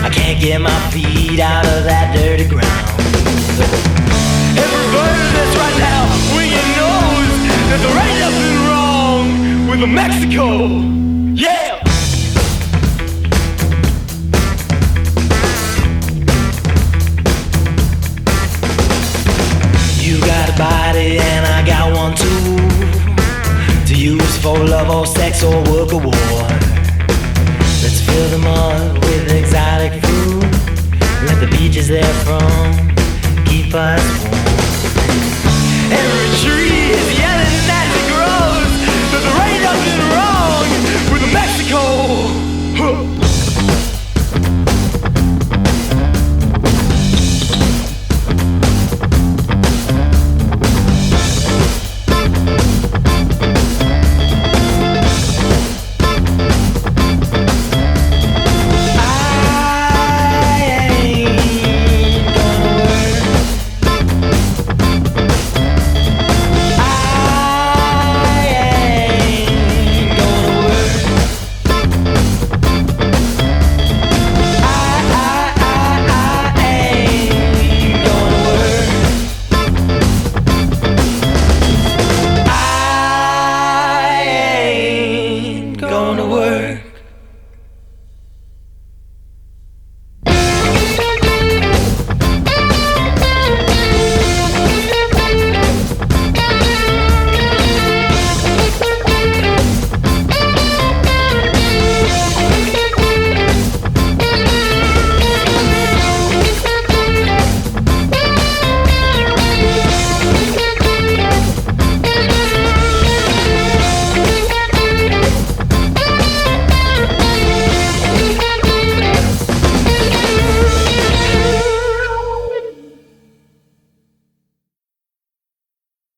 I can't get my feet out of that dirty ground. Everybody that's right now, we knows that there ain't nothing wrong with Mexico. Yeah! You got a body and I got one too. To use for love or sex or work or war. Let's fill them up.